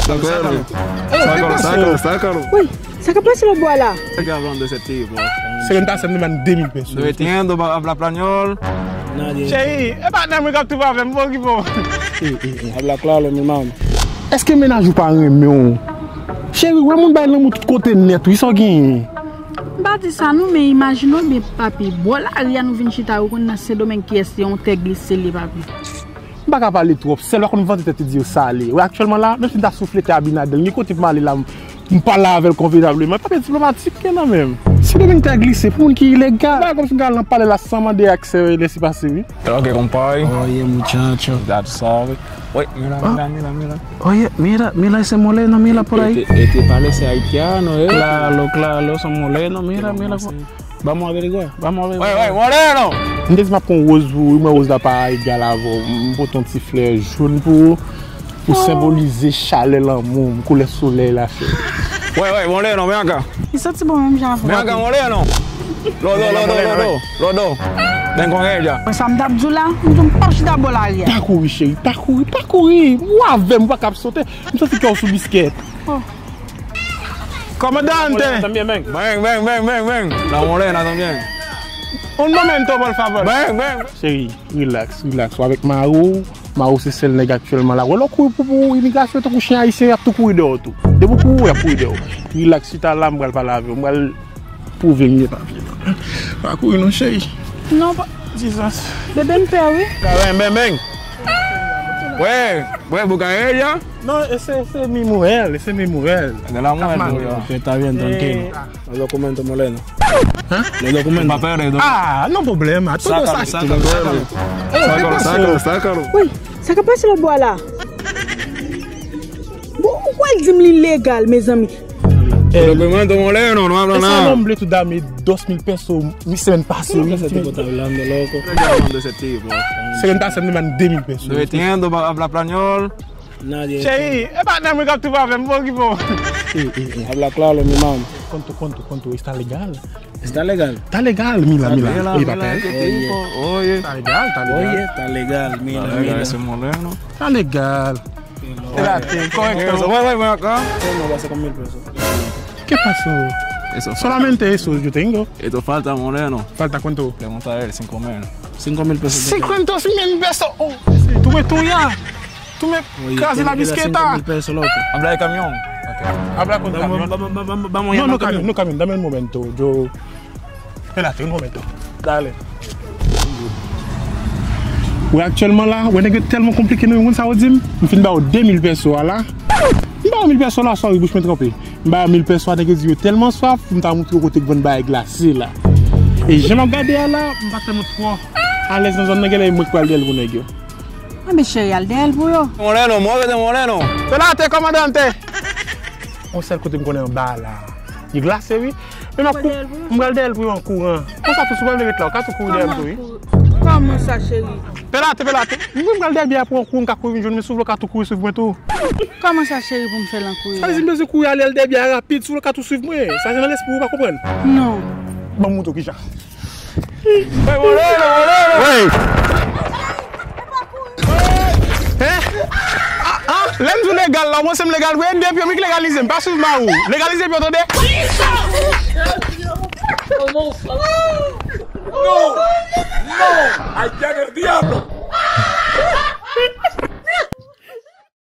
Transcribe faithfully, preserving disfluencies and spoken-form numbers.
Sácalo, sácalo, sácalo, sácalo. Uy, sa k ap pase lòt bò a la? Estoy hablando de ese tipo. Se rentasyon de man de mil pesos. No entiendo, habla español. Cheri, e patnè mwen k ap twouve avè m, pa okipe w. Habla claro, mi hermano. Èske mennaj ou pa renmen w? Cheri, wè moun bay lanmou tout kote nèt, wi, sa w genyen? M pa di sa non, men imajine w byen, papi. Bò lari a nou vin chita, ou konn nan Sendomeng kiyès se yon tè glise li ye, papi. M pa ka pale twòp, sèl pa konn vante tèt li di yo sale. Wè, aktyèlman la, menm si m ta souflete Abinader, gen kote pou m ale la, m, m pale avè l konvenableman. Papye diplomatik gen nan men m. Sendomeng tè glise, pou moun ki ilegal. Bagay kòmsi m ka al nan palè la san mande aksè, lese pase, wi. Ok, compadre. Oye, muchacho. Ya tú sabes. Oye, mira, mira, mira, mira. Oye, mira, mira ese moreno, mira por ahí. Este, este parece haitiano, eh. Claro, claro, son moreno, mira, mira. Vamos a averiguar, vamos a averiguar. Wey, wey, moreno! M te di m ap pran woz pou ou, wi, men woz la pa egal avè w. M pote yon ti flè jòn pou ou, pou senbolize chalè lanmou m, koulè solèy la, cheri. Wey, wey, moreno, ven acá. Li santi bon menm jan avè w. Ven acá, moreno. Lo, lo, lo, lo, lo, lo, lo, lo. Ven con ella. Sa m t ap di w la, m di w m p ap chita bò lari a. Pa kouri, cheri, pa kouri, pa kouri. Ou avè m, ou pa ka ap sote. M santi kè w sou biskèt. Oh. Comandante. También, ven. Ven, ven, ven, ven, ven. La morena también. Un momento, por favor. Ven, ven. Cheri, relax, relax. Ou avèk mari w, mari w se sèl nèg aktyèlman la. Wè lè w kouri pou, pou imigrasyon, tankou chen ayisyen, y ap tou kouri dèyè w tou. Depi w kouri, y ap kouri dèyè w. Relax, chita la, m pral pale avè w. M pral pwouve m gen papye. Pa kouri non, cheri. Non, pa, Jesus. Bebe, m pè, wi. Ven, ven, ven. Wey, wey, bukaeya. No, ese, ese mi mujer, ese mi mujer. De la mujer tuya. Está bien, tranquilo. Eh, ah. Los documentos, moreno. Hein? Los documentos. Papeles, doc- Ah, no problema. Todo está aquí. Sácalo, sácalo, sácalo. Uy, sa k ap pase lòt bò a la? Bon, ou kwè l di m li legal, mezanmi? Los documentos, moreno, no habla nada. Ese hombre tú dame dos mil pesos mi semana pasada. ¿Qué es lo que se tipo está hablando, loco? Se rentasyon de man de mil pesos. No entiendo, habla español. Nadie. Cheri, e patnè mwen k ap twouve avè m, pa okipe w. Eh, eh, eh. Habla claro, mi hermano. Cuánto, cuánto, cuánto? Está legal? Está legal. Está legal, mira, mira. Mira, oye, mira papel. Este tipo, oye. Está legal, está legal. Oye, está legal, mira, mira. Ese moreno. Está legal. Espérate, correcto. Eso, ven, ven, ven acá. Eso no va a ser con mil pesos. ¿Qué pasó? Eso falta. Solamente eso yo tengo. Esto falta, moreno. ¿Falta cuánto? Pregunta a él, cinco mil. Cinco mil pesos. Cincuenta mil pesos. Oh, tú me tuya. Tú me casi la bisqueta. Habla de camión. Habla con camión. Vamos, vamos, vamos, vamos a llamar camión. No, no, camión, no, camión. Dame un momento. Yo. Espérate un momento. Dale. Wè aktyèlman la, wè nèg yo tèlman konplike nou, ou konn sa yo di m? M fin ba yo de mil pèso a la. M ba yo mil pèso la, sorry, bouch mwen tranpe. M ba yo mil pèso a, nèg yo di yo tèlman swaf, m ta montre yo kote k vann bagay glase la. E jan m ap gade a la, m pa tèlman twò alèz nan zòn nan, genlè e mwen k pral dèyè l pou nèg yo. Anben cheri, al dèyè l pou yo. Moreno, muévete, moreno. Pelate, komandante. Yon sèl kote m konnen anba a la. Li glase, wi. Men m ap kou-, m pral dèyè l pou yo an kouran. Konsa tou, si w pa vle ret la, w ka tou kouri dèyè m tou, wi. Kòman sa, cheri? Pelate, pelate. M pral dèyè byen pou yon kou, m ka kouri vin jwenn, men si w vle, w ka tou kouri swiv mwen tou. Kòman sa, cheri, pou m fè l an kouri? Sa vle di m bezwen kouri ale, al dèyè byen rapid, si w vle, w ka tou swiv mwen. Sa gen nan lespri w, ou pa konprann? Non. Ban m montre w kijan. Wey, Moreno, Moreno! Wey! Hein? Ah, ah, lè m di w legal la, w panse m legal vre? Depi yo m ki legalize, m pa swiv mari w. Legalize pye w, tande? No! No! Ay, del diablo!